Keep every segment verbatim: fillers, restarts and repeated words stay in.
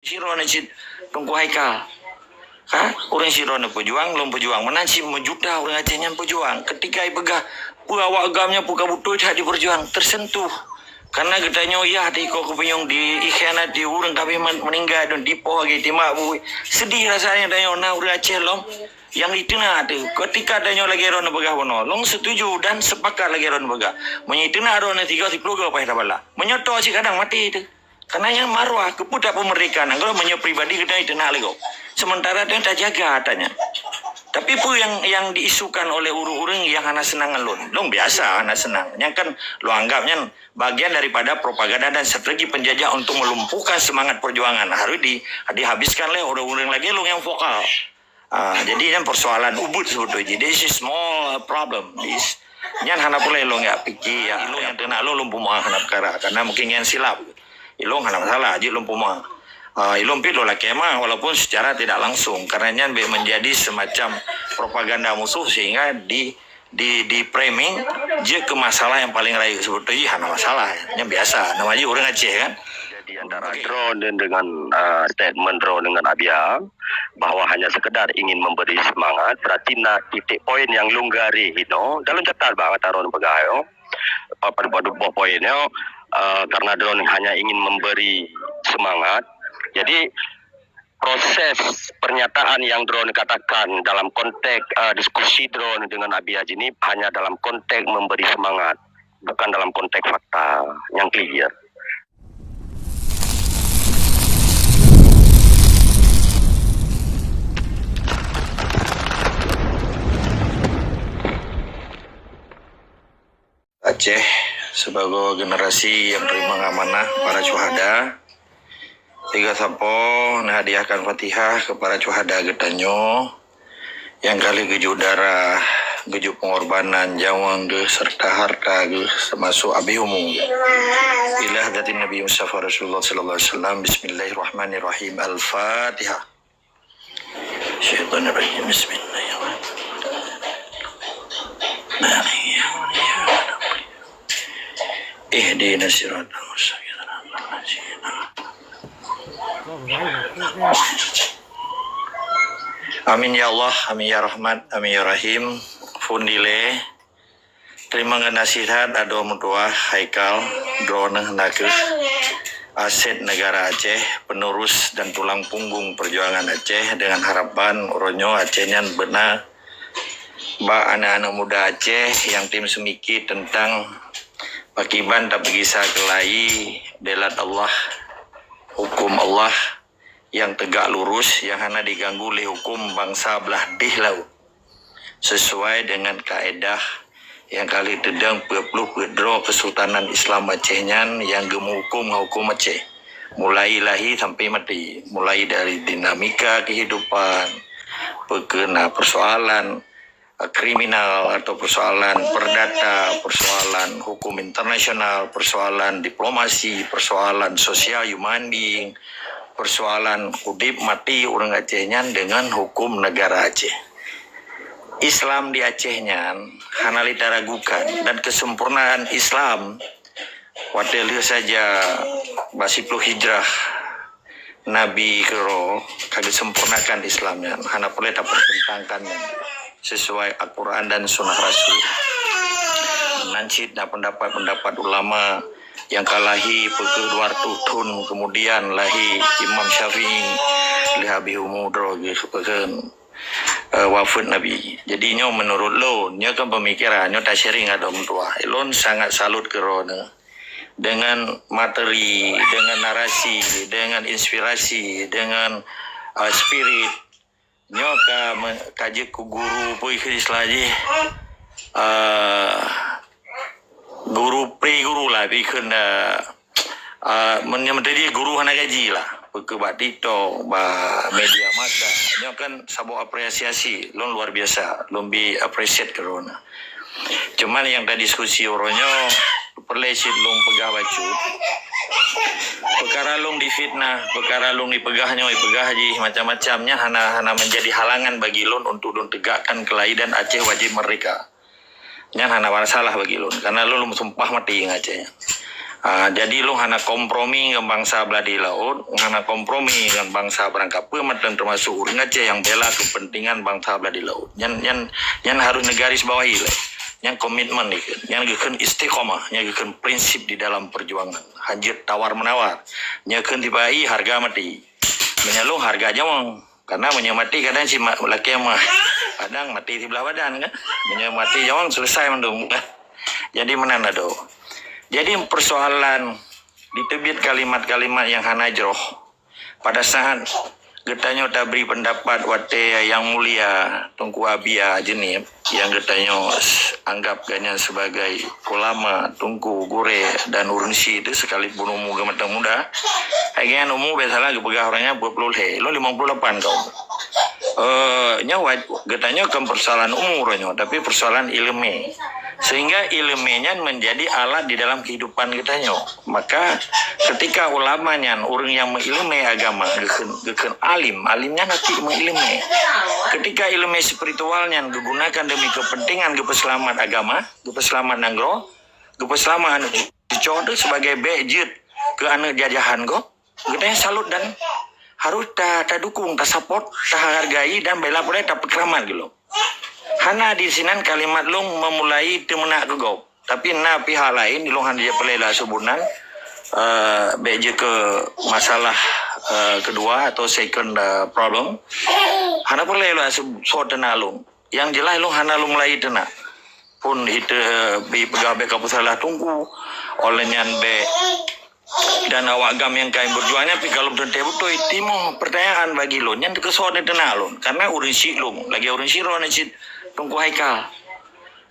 Sidroe na cit Teungku Haikal. Ha? Ureuëng sidroe na peujuang, lôn peujuang. Meunan cit meujuta ureuëng Aceh nyan peujuang. Ketika ipeugah, peue awak agam nyan peue ka beutôi that jipeujuang, tersentuh. Karena geutanyoe yah di ko kupinyong di ikhianati ureuëng kabeh meuninggai dan dipoh lagi timbak bui. Sedih rasanya tanyoe na ureuëng Aceh lom yang iteunak tu. Ketika tanyoe lagi ron peugah bunoe, lôn setuju dan sepakat lagi ron peugah. Meunyoe iteunak ron tiga puluh go paih tabala. Meunyoe to cit kadang mati tu. Karena nyang marwah keupeue tapeumeurdeka nanggroe meunyoe pribadi geutanyoe iteunak lego. Sementara tanyoe tajaga ata nyan. Tapi peue yang yang diisukan oleh ureuëng-ureuëng yang hana senang ngon lôn? Lôn biasa hana senang. Nyang kan lôn anggap nyan bagian daripada propaganda dan strategi penjajah untuk melumpuhkan semangat perjuangan. Harus di, dihabiskan lé ureuëng-ureuëng lagée lôn yang vokal. Ah, jadi nyan persoalan ubit sebetulnya. This is small problem. This, nyan hana peureulée lôn jak pike, ya, ilong yang teunak lôn, lôn peuma hana peukara. Karena mungkin nyan silap. Ilong hana masalah, jeuet lôn peuma. Ah, ilong pih lôn lakée ma, walaupun secara tidak langsung. Karena nyan bek menjadi semacam propaganda musuh sehingga di di di framing jeuet ke masalah yang paling rayeuk. Sebetulnya hana masalah. Nyan biasa. Nama jih ureuëng Aceh kan. Jadi antara droe dengan uh, statement droe dengan Abia bahwa hanya sekedar ingin memberi semangat, berarti na titik poin yang longgar hino. Dalam catat bang kata droe peugah yo. Pada pada buah poin yo uh, karena droe hanya ingin memberi semangat. Jadi proses pernyataan yang droe katakan dalam konteks uh, diskusi droe dengan Abia ini hanya dalam konteks memberi semangat, bukan dalam konteks fakta yang clear. Aceh sebagai generasi yang terima amanah para syuhada, tiga sapo neuhadiahkan Fatihah kepada syuhada geutanyoe yang kali geujok darah, geujok pengorbanan nyawöng geuh serta harta geuh termasuk abih umu. Ila hadratin Nabi Mustafa Rasulullah sallallahu alaihi wasallam. Bismillahirrahmanirrahim. Al-Fatihah. Syaitanirrajim. Bismillahirrahmanirrahim. Ihdinas siratal mustaqim. Amin ya Allah, amin ya Rahmat, amin ya Rahim. Fundile. Teurimong nasihat adoe meutuah Haikal, droeneuh nakeuh aset negara Aceh, penerus dan tulang punggung perjuangan Aceh, dengan harapan uroe nyoe Aceh nyan beuna bak aneuk-aneuk muda Aceh nyang tem seumiki teuntang pakiban tapeugisa keulayi beulat Allah, huköm Allah nyang teugak lurus, nyang hana diganggu lé huköm bansa blah deh laôt. Sesuai dengan kaedah nyang ka lheueh teudong peuet ploh peuet droe Kesultanan Islam Aceh nyan nyang geumeuhuköm ngon huköm Aceh, mulai lahé sampai maté, mulai dari dinamika kehidupan, peu kheueh na persoalan, eh, kriminal atau persoalan perdata, persoalan hukum internasional, persoalan diplomasi, persoalan sosial human being, persoalan udép maté ureuëng Aceh nyan dengan hukum negara Aceh. Islam di Aceh nyan hana lé taragukan, dan kesempurnaan Islam watée lheueh saja bak siploh Hijrah Nabi keudroe ka geusempurnakan Islam nyan, hana peureulée tapeutentangkan nyan, sesuai Al-Quran dan Sunnah Rasul. Nan cit na pendapat-pendapat ulama nyang ka lahé peu kheueh dua ratus thon kemudian lahé Imam Syafi'i lheueh habéh umu droe geuh peu kheueh, eh, wafeuet Nabi. Jadi nyoe menurut lôn, nyoe kan pemikiran, nyoe tasyaring adoe meutuah. Lôn sangat salut keu droeneuh. Dengan materi, dengan narasi, dengan inspirasi, dengan, eh, spirit. Nyoe ka me-, ka jeuet keu guru peue kheun istilah jih. Eh, guru pre guru lah, peue kheun, eh, eh, men-, nyang tadi guru hana gaji lah. Peu kheueh bak TikTok, bak media massa. Nyoe kan saboh apresiasi, lôn luar biasa, lôn bi appreciate keu droeneuh. Cuman nyang tadiskusi uroe nyoe, peureulée cit lôn peugah bacut. Peukara lôn difitnah, peukara lôn dipeugah nyoe, dipeugah jih, macam-macam nyan hana, hana menjadi halangan bagi lôn untuk lôn tegakkan keulaidan Aceh wajib merdeka. Nyan hana masalah bagi lôn, karena lôn, lôn sumpah maté ngon Aceh nyan. Ah, jadi lôn hana kompromi ngon bansa Beuladi Laôt, hana kompromi ngon bansa barangkapeue mantong, teumasuk ureuëng Aceh nyang bela keupeuntingan bansa Beuladi Laôt. Nyan, nyan, nyan harôh neugaris bawahi lé. Nyan komitmen nyan, nyan geukheun istiqomah, nyan geukheun prinsip di dalam perjuangan. Hanjeuet tawar-menawar. Nyan kheun tibai harga mati. Meunyoe lôn harga nyawöng. Karena meunyoe mati kadang si ma-, lakée mah. Kadang mati siblah badan kan. Meunyoe mati nyawöng selesai mandum kan. Jadi meunan adoe. Jadi persoalan diteubiet kalimat-kalimat nyang hana jroh. Pada saat geutanyoe tabri pendapat watée Yang Mulia Teungku Abia Jeunieb, nyang geutanyoe anggap gobnyan sebagai ulama, teungku, gurée, dan ureuëng syiek teuh, sekalipun umu geumatang muda. Hai gobnyan umu biasalah geupeugah ureuëng nyan dua puluh lhée, lôn lima puluh lapan ka umu. Eh, nyoe waj-, geutanyoe kon persoalan umu nyoe, tapi persoalan iéleumé. Sehingga iéleumé nyan menjadi alat di dalam kehidupan geutanyoe. Maka, ketika ulama nyan ureuëng nyang meuiéleumé agama, geukheun, geukheun alim, alim nyan hati meuiéleumé. Ketika iéleumé spiritual nyan geugunakan demi keupeuntengan geupeuseulamat agama, geupeuseulamat nanggroe, geupeuseulamat aneuëk cucoe teuh sebagai bék jeuet keu aneuëk jajahan gob, geutanyoe salut dan harôh ta-, tadukung, tasupport, tahargai dan bela peureulée tapeukeuramat geuloe. Hana di sinan kalimat lôn meumulai teumeunak keu gob. Tapi na pihak laén, lôn hana jipeureulée lôn sebut nan, eh, bék jeuet keu masalah, eh, kedua atau second, eh, problem. Hana peureulée lôn seb-, soe teunak lôn. Nyang jeulaih lôn hana lôn mulai teunak. Pun ite, eh, ipeugah bék kapeusalah teungku, óh lheueh nyan bék dan awak gam nyang ka berjuang nyan pih galom teuntée beutôi. Timoh pertanyaan bagi lôn, nyan keusoe teunak lôn. Karena ureuëng syiek lôn, lagée ureuëng syiek droeneuh cit Teungku Haikal.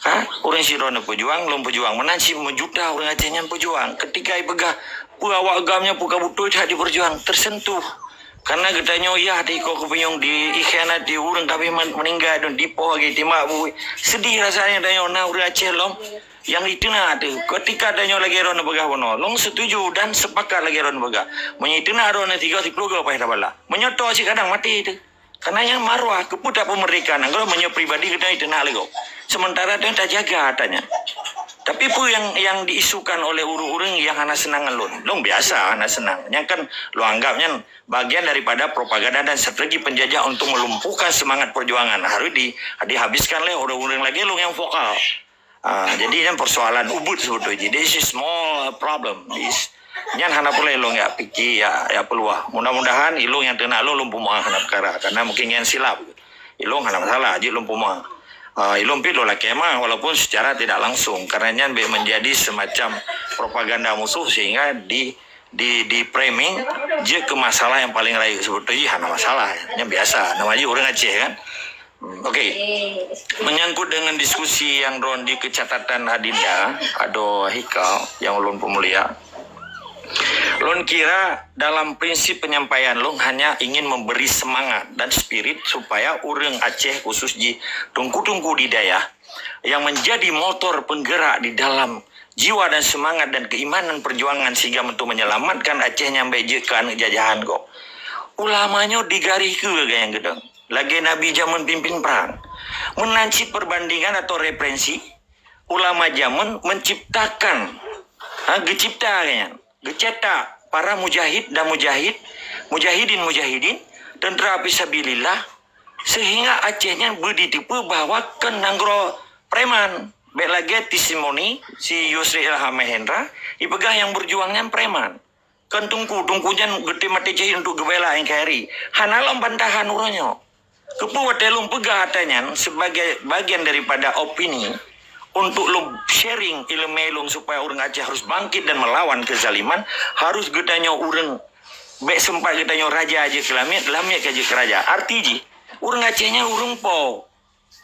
Ha? Ureuëng syiek droeneuh peujuang, lôn peujuang. Meunan cit meujuta ureuëng Aceh nyan peujuang. Ketika ipeugah, peue awak gam nyan peue ka beutôi that jipeujuang, tersentuh. Karena geutanyoe yah di iko keupinyong, diikhianati, ureuëng kabeh men-, meuninggai dan dipoh lagée timbak bui. Sedih rasanya tanyoe na ureuëng Aceh lom nyang iteunak teuh. Ketika tanyoe lagée droeneuh peugah bunoe, lôn setuju dan sepakat lagée droeneuh peugah. Meunyoe iteunak droeneuh tiga siploh goe payah tabala. Meunyoe toe cit kadang maté teuh. Karena nyang maruah, keupeue tapeumeurdeka nanggroe meunyoe pribadi geutanyoe iteunak lé gob. Sementara tanyoe tajaga atra nyan. Tapi peue nyang, nyang diisukan oleh ureuëng-ureuëng nyang hana seunang ngon lôn? Lôn biasa hana seunang. Nyan kan lôn anggap nyan bagian daripada propaganda dan strategi penjajah untuk melumpuhkan semangat perjuangan. Harus di-, dihabiskan lé ureuëng-ureuëng lagée lôn nyang vokal. Ah, jadi nyan persoalan ubeut sebetulnya. This is small problem. This, nyan hana peureulée ilôn jak pike, jak, jak peuluah. Mudah-mudahan ilôn nyang teunak lôn, lôn peumeu'ah hana peukara. Karena mungkin nyan silap. Ilôn hana masalah, jeuet lôn peumeu'ah. Ah, ilôn pih lôn lakée meu'ah walaupun secara tidak langsung. Karena nyan bék menjadi semacam propaganda musuh sehingga di di, di framing jeuet keu masalah nyang paleng rayeuk. Sebetulnya hana masalah. Nyan biasa. Namanya ureuëng Aceh kan. Hmm, okey. Menyangkut dengan diskusi nyang droen di keucatatan Adinda, adoe Haikal nyang ulôn peumulia. Lôn kira dalam prinsip penyampaian lôn hanya ingin memberi semangat dan spirit supaya ureuëng Aceh khusus jih teungku-teungku di dayah yang menjadi motor penggerak di dalam jiwa dan semangat dan keimanan perjuangan sehingga untuk menyelamatkan Aceh nyang bék jeuet keu aneuëk jajahan gob. Ulama nyoe digaréh keue lagée nyang geudong, lagée nabi jameun pimpin prang. Meunan cit perbandingan atau referensi, ulama jameun menciptakan, ha, geucipta lagée nyan, geucetak para mujahid dan mujahid, mujahidin mujahidin, tentera fisabilillah, sehingga Aceh nyan beuditeupeu bahwa kon nanggroe preman. Bék lagée testimoni si Yusril Ilham Mahendra, ipeugah nyang berjuang nyan preman. Kon teungku, teungku nyan geutem maté syahid untuk geubela N K R I. Hana lom bantahan uroe nyoe. Keupeue watée lôn peugah atra nyan sebagai bagian daripada opini untuk lôn sharing iéleumé lôn supaya ureuëng Aceh harus bangkit dan melawan kezaliman, harus geutanyoe ureuëng bék sempat geutanyoe raja jeuet keu lamiet, lamiet ka jeuet keu raja. Arti jih, ureuëng Aceh nyan ureuëng po.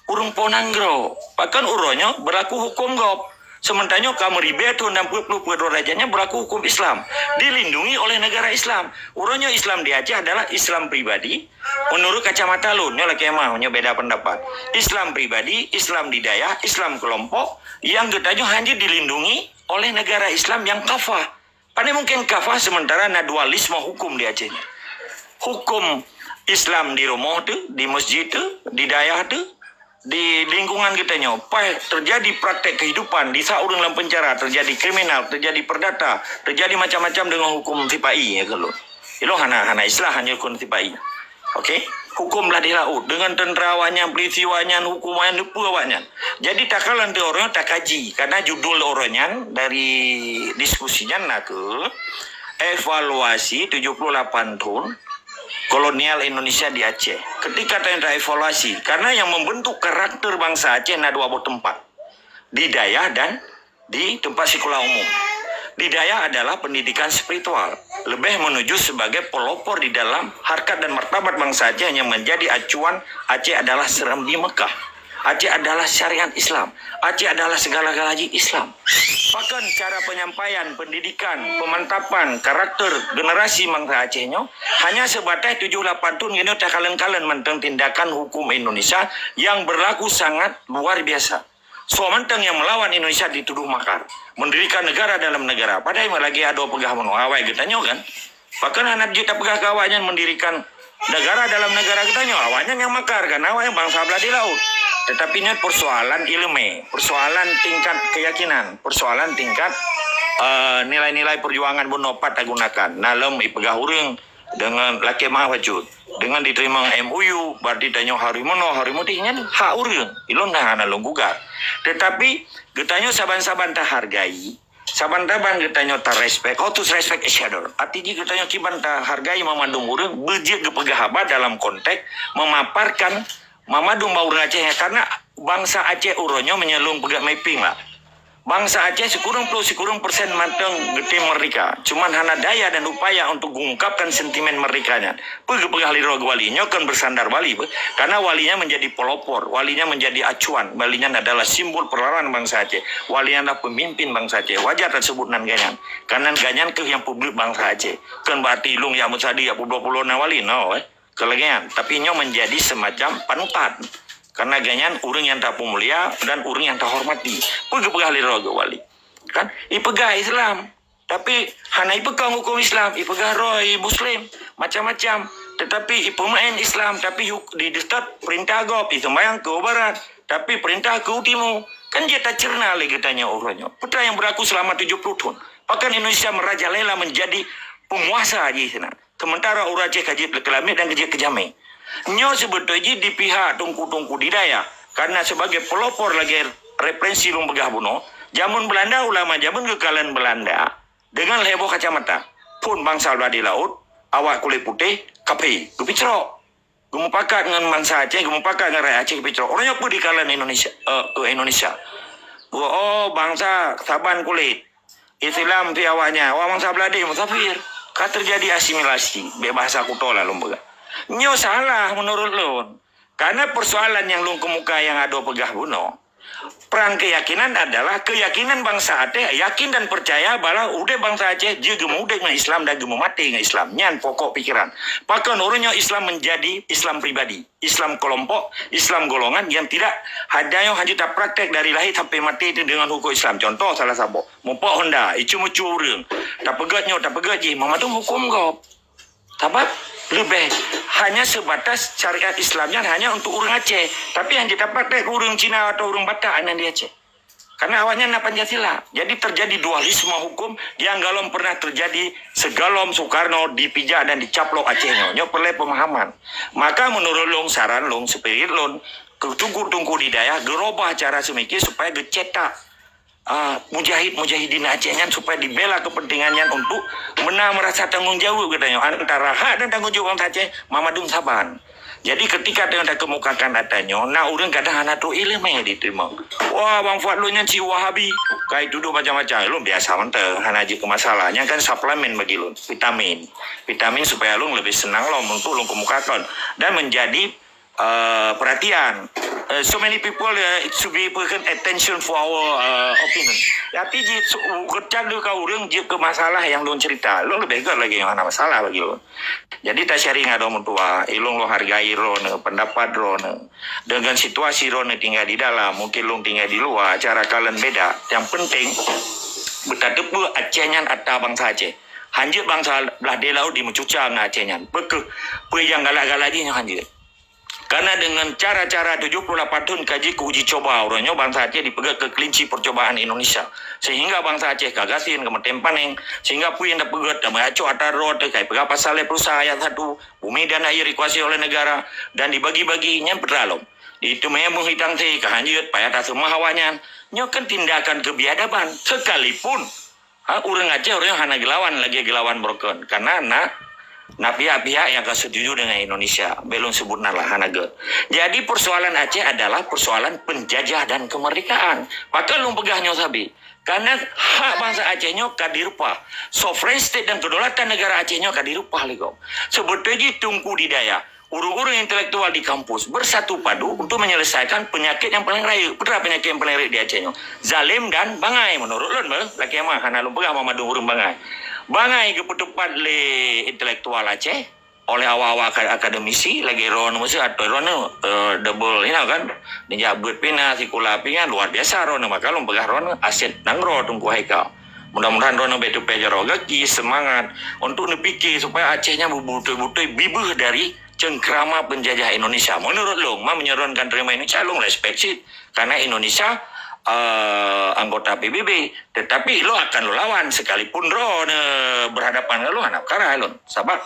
Ureuëng po nanggroe. Pakon uroe nyoe beulaku huköm gob. Seumeuntara nyoe ka meuribée thon dan peuet ploh peuet droe raja nyan beulaku huköm Islam. Dilindungi oleh negara Islam. Uroe nyoe Islam di Aceh adalah Islam pribadi. Menurut kacamata lôn, nyoe lakée meu'ah, nyoe beda pendapat. Islam pribadi, Islam di dayah, Islam kelompok yang geutanyoe hana dilindungi oleh negara Islam yang kafah. Pane mungkin kafah seumeuntara na dualisme huköm di Aceh nyoe. Huköm Islam di rumoh teuh, di meuseujid teuh, di dayah teuh, di lingkungan geutanyoe, paih terjadi praktek kehidupan, di saat ureuëng lam penjara, terjadi kriminal, terjadi perdata, terjadi macam-macam dengan hukum sipai, ya kan, lôn. Ilong hana, hana istilah hanya hukum sipai. Okey? Hukum blah di laut. Dengan tentera awaknyan, polisi awaknyan, hukum awaknyan, lupa awaknyan. Jadi, takalon di orang takaji. Karena judul orang nyan dari diskusi nyan nak ke evaluasi tujuh puluh lapan tahun kolonial Indonesia di Aceh. Ketika tanya evaluasi, karena yang membentuk karakter bangsa Aceh na dua boh tempat. Di dayah dan di tempat sekolah umum. Di dayah adalah pendidikan spiritual, lebih menuju sebagai pelopor di dalam harkat dan martabat bangsa Aceh yang menjadi acuan Aceh adalah Serambi Mekah. Aceh adalah syariat Islam. Aceh adalah segala-galanya Islam. Bahkan cara penyampaian, pendidikan, pemantapan karakter generasi bangsa Aceh nyoe hanya sebatas tujuh lapan tahun gini takalon-kalon mantong tindakan hukum Indonesia yang berlaku sangat luar biasa. Soe mantong yang melawan Indonesia dituduh makar, mendirikan negara dalam negara. Padahai lagi ada peugah meunoe awai geutanyoe kan. Bahkan hana jeuet tapeugah ke awaknyan mendirikan negara dalam negara geutanyoe. Awaknyan yang makar kan, awaknyan bangsa blah di laut. Tetapi nyan persoalan ilmu, persoalan tingkat keyakinan, persoalan tingkat uh, nilai-nilai perjuangan bunoe pat tagunakan. Nalem ipeugah ureuëng dengan lakée maaf bacut. Dengan diterima M O U, berarti tanyoe harus meunoe, harus mudih nyan hak ureuëng. Ilôn dah hana lôn gugat. Tetapi geutanyoe saban-saban tahargai, saban-saban geutanyoe tarespek. How to respect each other? Arti jih geutanyoe kiban tahargai mamandum ureuëng beujeuet geupeugah haba dalam konteks memaparkan mamandum bak ureuëng Aceh nyan. Karena bangsa Aceh uroe nyoe meunyoe lôn peugah mapping lah. Bangsa Aceh sikureueng ploh sikureueng persen mantong geutem merdeka. Cuman hana daya dan upaya untuk mengungkapkan sentimen merdeka nyan. Peue geupeugah lé droe wali nyoe kon bersandar wali beuh. Karena wali nyan menjadi pelopor, wali nyan menjadi acuan, wali nyan adalah simbol perlawanan bangsa Aceh. Wali nyan adalah pemimpin bangsa Aceh. Wajar tersebut nan ganyan. Karena ganyan keuh yang publik bangsa Aceh. Kon berarti ilung yak meusadi yak peubuet pulo na wali no eh. Kelegian, tapi nyoe menjadi semacam panutan. Karena ganyan ureuëng yang tapeumulia dan ureuëng yang tahormati. Peue geupeugah lé droe wali? Kan? Ipeugah Islam. Tapi hana ipeukong hukum Islam, ipeugah roh i Muslim, macam-macam. Tetapi ipeumain Islam, tapi di dekat perintah gob, iseumbayang ke barat, tapi perintah ke timu. Kan jeuet tacerna lé geutanyoe uroe nyoe. Peue yang berlaku selama tujuh puluh tahun. Bahkan Indonesia merajalela menjadi penguasa jih sinan. Sementara ureuëng Aceh ka jeuet keu lamiet dan ka jeuet keu jamé. Nyoe seubeutoi jih di pihak teungku-teungku di dayah. Karena sebagai pelopor lagée referensi lôn peugah bunoe, jameun Belanda, ulama jameun geukalon Belanda dengan lhée boh kacamata. Phon bangsa blah di laut, awak kulét putéh, kaphé, geupicrok. Geumupakat ngon bangsa Aceh, geumupakat ngon rakyat Aceh geupicrok. Uroe nyoe peue dikalon Indonesia, eh, keu Indonesia. Oh, bangsa saban kulét. Islam pih awaknyan, awak bangsa Bladeh musafir. Ka terjadi asimilasi, bek bahasa kuto lah lôn peugah. Nyoe salah menurut lôn. Karena persoalan yang lôn kemuka yang ado peugah bunoe, perang keyakinan adalah keyakinan bangsa Aceh yakin dan percaya bahwa udeb bangsa Aceh jeuet geumeudeb ngon Islam dan geumeumaté ngon Islam. Nyan pokok pikiran. Pakon uroe nyoe Islam menjadi Islam pribadi. Islam kelompok, Islam golongan yang tidak hanya hanya tapraktek dari lahir sampai mati itu dengan hukum Islam. Contoh salah saboh, mupok honda, icu-mucu ureuëng, tapeugét nyoe, tapeugét jih, meumandum hukum gob. Sabab leubeh hanya sebatas syariat Islam nyan hanya untuk ureuëng Aceh, tapi hanya tapraktek ureuëng Cina atau ureuëng Batak nyang di Aceh. Karena awaknyan na Pancasila. Jadi terjadi dualisme hukum yang galom pernah terjadi segalom Soekarno dipijak dan dicaplok Aceh nyoe. Nyoe perlu pemahaman. Maka menurut lôn, saran lôn, spirit lôn, teungku-teungku di dayah gerubah cara semikir supaya geucetak uh, mujahid-mujahidin Aceh nyan supaya dibela kepentingan nyan untuk mena merasa tanggung jawab geutanyoe. Antara hak dan tanggung jawab bangsa Aceh, meumandum saban. Jadi ketika teuh takemukakan ata nyoe, na ureuëng kadang hana trok iéleumé diterima. Wah, Bang Fuad lôn nyan si Wahabi, kai tuduh macam-macam. Lôn biasa mantong, hana jeuet keu masalah. Nyan kan suplemen bagi lôn, vitamin. Vitamin supaya lôn lebih senang lom untuk lôn kemukakan dan menjadi uh, perhatian. Uh, so many people uh, should be put attention for our uh, opinion. Tapi jeuet geucaleuka ureuëng jeuet keu masalah yang lôn cerita. Lôn lebih gét lagi yang hana masalah bagi lôn. Jadi ta sharing ada orang tua, ilung lo hargai rone, pendapat rone. Dengan situasi rone tinggal di dalam, mungkin lung tinggal di luar, cara kalian beda. Yang penting betatepe Aceh nyan ata bangsa Aceh. Hanjeuet bangsa blah di laut di mencuca dengan Aceh nyan. Bekeh, pui yang galak-galak jih nyan hanjeuet. Karena dengan cara-cara tujuh puluh lapan thon ka jeuet keu uji coba uroe nyoe, bansa Aceh dipeugét keu kelinci percobaan Indonesia. Sehingga bansa Aceh ka gasien, ka meutem paneng, sehingga peue nyang tapeugét, tameuracok atra droe teuh, ka ipeugah pasal lé puluh sa ayat satu, bumi dan air dikuasai oleh negara dan dibagi-bagi, nyan peue teuma lom. Diteumé meuhitang thé ka hanjeuet, payah taseumah awaknyan. Nyoe kan tindakan kebiadaban. Sekalipun Ha, ureuëng Aceh ureuëng hana geulawan lagée geulawan broken, karena na na pihak-pihak yang ka setuju dengan Indonesia. Belum sebut nan lah hana gét. Jadi persoalan Aceh adalah persoalan penjajah dan kemerdekaan. Pakon lôn peugah nyoe sabe? Karena hak bansa Aceh nyoe ka direupah. Sovereign state dan kedaulatan negara Aceh nyoe ka direupah lé gob. Sebetulnya jih teungku di dayah, ureuëng-ureuëng intelektual di kampus bersatu padu untuk menyelesaikan penyakit yang paling rayeuk. Peue teuma penyakit yang paling rayeuk di Aceh nyoe? Zalim dan bangai menurut lôn meuh. Lakée mah hana lôn peugah mandum ureuëng bangai. Bangai geupeuteupat lé intelektual Aceh oleh awak-awak aka- akademisi lagée droeneuh meuseue atau droeneuh, eh, double ina kan. Dijak beuet pih na, sikula pih na, luar biasa droeneuh. Maka lôn peugah droeneuh aset nanggroe Teungku Haikal. Mudah-mudahan droeneuh bék teupée jaroe gaki, semangat untuk neupike supaya Aceh nyan beutôi-beutôi bibeuh dari cengkrama penjajah Indonesia. Menurut lôn, ma meunyoe droeneuh ka teurimong Indonesia, lôn respect cit. Karena Indonesia, eh, anggota P B B. Tetapi lôn akan lôn lawan sekalipun droeneuh berhadapan ngon lôn, hana peukara lôn. Sabab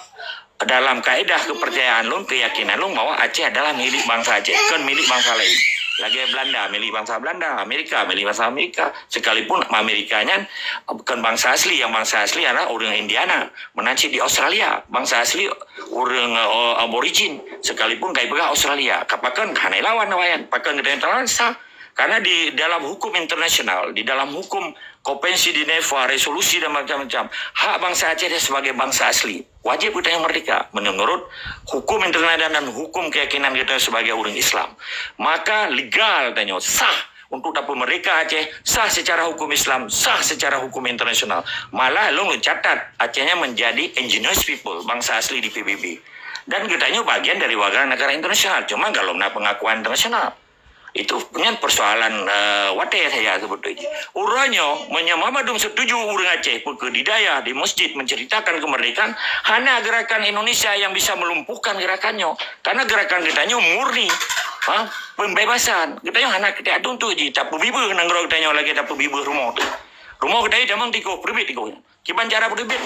dalam kaedah kepercayaan lôn, keyakinan lôn bahwa Aceh adalah milik bansa Aceh, bukan milik bansa lain. Lagée Belanda, milik bansa Belanda, Amerika, milik bansa Amerika. Sekalipun Amerika nyan bukan bansa asli, yang bansa asli adalah ureuëng Indiana, meunan cit di Australia, bansa asli ureuëng, eh, aborigin, sekalipun ka ipeugah Australia. Ka pakon hana ilawan awaknyan, pakon geutanyoe talawan sah. Karena di dalam hukum internasional, di dalam hukum Konvensi Geneva, resolusi dan macam-macam, hak bansa Aceh dia sebagai bansa asli. Wajib geutanyoe merdeka menurut hukum internasional dan hukum keyakinan geutanyoe sebagai ureuëng Islam. Maka legal tanyoe sah untuk tapeumerdeka Aceh, sah secara hukum Islam, sah secara hukum internasional. Malah lôn catat, Aceh nyan menjadi indigenous people, bansa asli di P B B. Dan geutanyoe bagian dari warga negara internasional, cuma golom na pengakuan internasional. Itu nyan persoalan, eh, watée saja sebetulnya. Uroe nyoe, meunyoe mandum setuju ureuëng Aceh, peue keuh di dayah, di masjid menceritakan kemerdekaan, hana gerakan Indonesia yang bisa melumpuhkan gerakan nyoe. Karena gerakan geutanyoe murni, ha, pembebasan. Geutanyoe hana kita tuntut jih, tapeubibeuh nanggroe geutanyoe lagée tapeubibeuh rumoh teuh. Rumoh geutanyoe tamong tikoh, peuteubiet tikoh nyan. Kiban cara peuteubiet?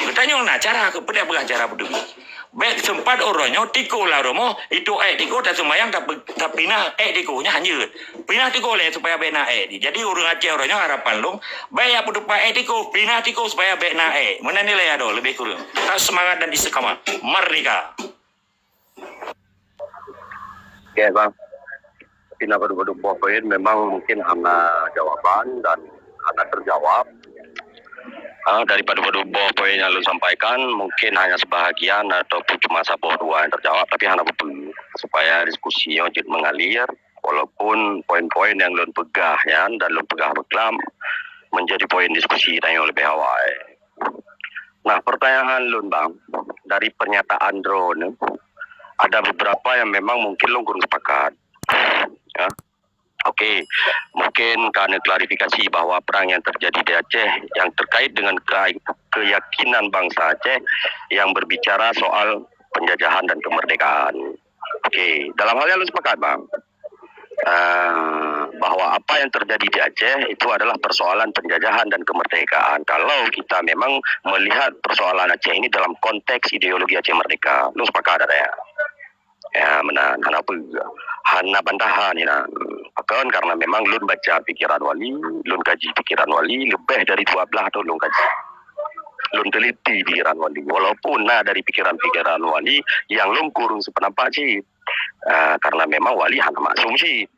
Geutanyoe na cara keu peue, peugah cara peuteubiet. Bék seumpat uroe nyoe tikoh lam rumoh, itu ék tikoh taseumayang, tapi, tapi na ék tikoh nyan hanjeuet. Pinah tikoh lé supaya bék na ék. Jadi ureuëng Aceh uroe nyoe harapan lôn, bék jak peuteupat ék tikoh, pinah tikoh supaya bék na ék. Meunan nilai adoe lebih kurang. Tetap semangat dan istiqamah. Merdeka! Oke, Bang. Tapi na padub-padub boh poin memang mungkin hana jawaban dan hana terjawab. Ah, dari padub-padub boh poin yang lôn sampaikan, mungkin hanya sebahagian ataupun cuma saboh dua yang terjawab, tapi hana beutôi. Supaya diskusi nyoe jeuet mengalir, walaupun poin-poin yang lôn peugah nyan dan lôn peugah beuklam menjadi poin diskusi tanyoe leubeh awai. Nah, pertanyaan lôn, Bang, dari pernyataan droeneuh, ada beberapa yang memang mungkin lôn kurang sepakat. Ya. Oke, mungkin ka neuklarifikasi bahwa perang yang terjadi di Aceh yang terkait dengan ke-, keyakinan bangsa Aceh yang berbicara soal penjajahan dan kemerdekaan. Oke, dalam hal yang lôn sepakat, Bang, eh, bahwa apa yang terjadi di Aceh itu adalah persoalan penjajahan dan kemerdekaan. Kalau kita memang melihat persoalan Aceh ini dalam konteks ideologi Aceh Merdeka, lôn sepakat ada ya. Ya, meunan, hana peue. Hana bantahan inan. Pakon, karena memang lôn baca pikiran Wali, lôn kaji pikiran Wali, leubeh dari dua belas thon lôn kaji. Lôn teliti pikiran Wali. Walaupun na dari pikiran-pikiran Wali yang lôn kurang sependapat cit. Ah, karena memang Wali hana maksum cit.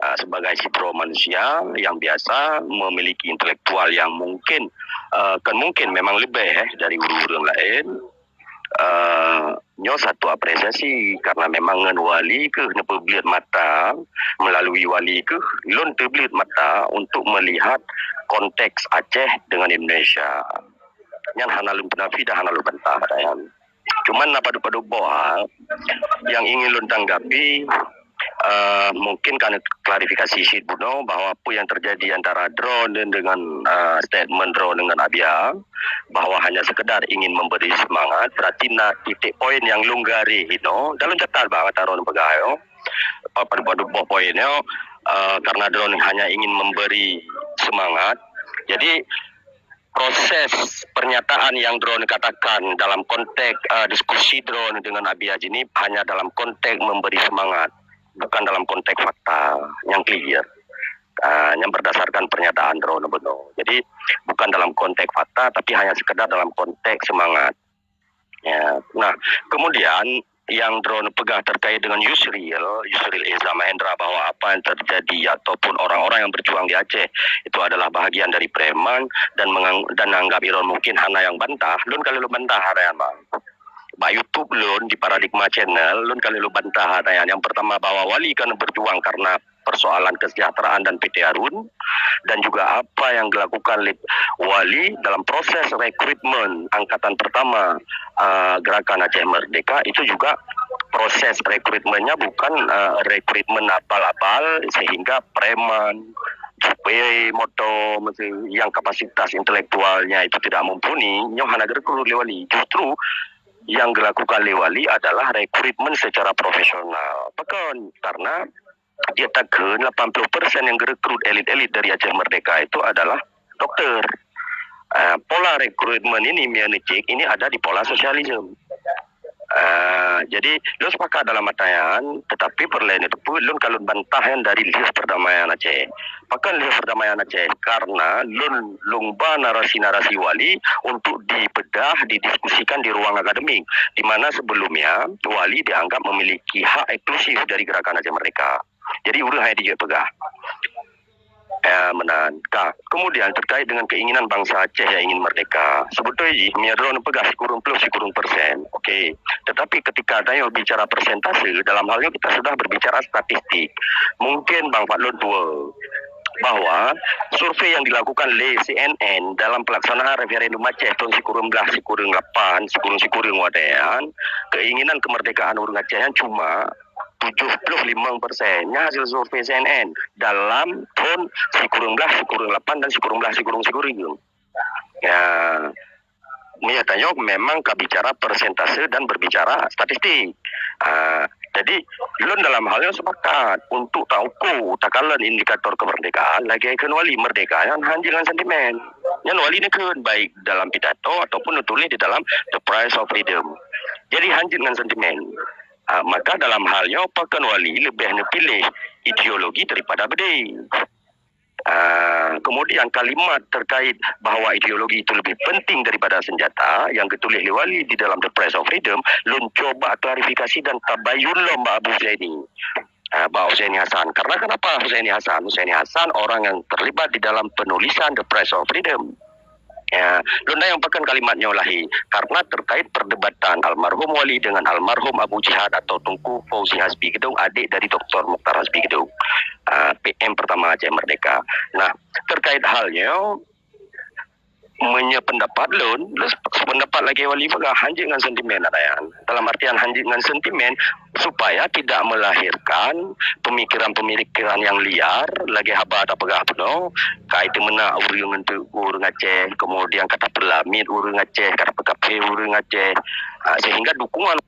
Ah, sebagai sidroe manusia yang biasa memiliki intelektual yang mungkin, ah, kan mungkin memang leubeh, eh, dari ureuëng-ureuëng laén. Eh, nyoe satu apresiasi karena memang ngon Wali keuh neupeubleuet mata, melalui Wali keuh lôn teubleuet mata untuk melihat konteks Aceh dengan Indonesia. Nyan hana lôn peunafi dan hana lôn bantah, kata nyan. Cuman na padub-padub boh ha, yang ingin lôn tanggapi, Uh, mungkin kan klarifikasi cit bunoe bahwa apa yang terjadi antara droeneuh dengan uh, statement droeneuh dengan Abia, bahwa hanya sekedar ingin memberi semangat, berarti na titik poin yang longgar inoe. Dalam catat bah kata droeneuh peugah yo. Pada boh poin yo, uh, karena droeneuh hanya ingin memberi semangat. Jadi proses pernyataan yang droeneuh katakan dalam konteks uh, diskusi droeneuh dengan Abia ini hanya dalam konteks memberi semangat, bukan dalam konteks fakta yang clear. Uh, yang berdasarkan pernyataan droeneuh bunoe. Jadi bukan dalam konteks fakta, tapi hanya sekedar dalam konteks semangat. Ya. Nah, kemudian yang droeneuh peugah terkait dengan Yusril, Yusril Iza Mahendra, bahwa apa yang terjadi ataupun orang-orang yang berjuang di Aceh itu adalah bahagian dari preman dan mengang- dan anggap droeneuh mungkin hana nyang bantah. Lôn ka lheueh bantah hana nyan, bang. Bak YouTube lôn di Paradigma Channel, lôn ka lheueh bantah hana nyan. Yang pertama, bahwa Wali kan berjuang karena persoalan kesejahteraan dan P T Harun, dan juga apa yang dilakukan oleh Wali dalam proses rekrutmen angkatan pertama uh, Gerakan Aceh Merdeka, itu juga proses rekrutmennya bukan uh, rekrutmen abal-abal sehingga preman, supir motor yang kapasitas intelektualnya itu tidak mumpuni, nyoe hana direkrut oleh Wali. Justru yang dilakukan oleh Wali adalah rekrutmen secara profesional. Pakon? Karena dia takheun lapan puluh persen yang direkrut elit-elit dari Aceh Merdeka itu adalah doktor. Uh, pola rekrutmen ini, meuneucik ini ada di pola sosialisme. Uh, jadi lôn sepakat dalam mata nyan, tetapi peureulée neuteupeue lôn ka lôn bantah nyan dari lheueh perdamaian Aceh. Pakon lheueh perdamaian Aceh? Karena lôn lôn ba narasi-narasi Wali untuk dibedah, didiskusikan di ruang akademik, di mana sebelumnya Wali dianggap memiliki hak eksklusif dari Gerakan Aceh Merdeka. Jadi ureuëng hai dijak peugah. Ya, meunan. Ka. Kemudian terkait dengan keinginan bangsa Aceh yang ingin merdeka. Sebetulnya jih, meunyoe droeneuh peugah sikureueng ploh sikureueng persen, oke. Tetapi ketika tanyoe bicara persentase, dalam hal ini kita sudah berbicara statistik. Mungkin Bang Fadlon tua bahwa survei yang dilakukan oleh C N N dalam pelaksanaan referendum Aceh tahun sikureueng blah sikureueng lapan, sikureueng sikureueng watée nyan, keinginan kemerdekaan ureuëng Aceh nyan cuma tujuh puluh lima persen. Nyan hasil survei C N N dalam tahun sikureueng blah sikureueng lapan dan sikureueng blah sikureueng sikureueng. Ya, meunyoe tanyoe memang ka bicara persentase dan berbicara statistik. Uh, jadi lôn dalam hal nyan sepakat untuk taukur takalon indikator kemerdekaan lagée kheun Wali, merdeka nyan hanjeuet ngon sentimen. Nyan Wali neukheun baik dalam pidato ataupun neutuléh di dalam The Price of Freedom. Jadi hanjeuet ngon sentimen. Uh, maka dalam hal nyoe pakon Wali leubeh neupiléh ideologi daripada beudé. Uh, kemudian kalimat terkait bahwa ideologi itu lebih penting daripada senjata yang ditulis oleh Wali di dalam The Price of Freedom, lôn cuba klarifikasi dan tabayun lom bak Abu Husaini. Uh, bak Husaini Hasan. Karena kenapa Husaini Hasan? Husaini Hasan orang yang terlibat di dalam penulisan The Price of Freedom. Ya, lôn tanyong pakon kalimat nyoe lahé, karena terkait perdebatan almarhum Wali dengan almarhum Abu Jihad atau Teungku Fauzi Hasbi Geudong, adik dari Doktor Mukhtar Hasbi Geudong, uh, P M pertama Aceh Merdeka. Nah, terkait hal nyoe, meunyoe pendapat lôn, lôn sependapat lagée Wali peugah, hanjeuet ngon sentimen, ada nyan. Dalam artian hanjeuet ngon sentimen, supaya tidak melahirkan pemikiran-pemikiran yang liar, lagée haba tapeugah bunoe, ka tapeumeunak ureuëng untuk ureuëng Aceh, kemudian ka tapeulamiet ureuëng Aceh, ka tapeukafé ureuëng Aceh, uh, sehingga dukungan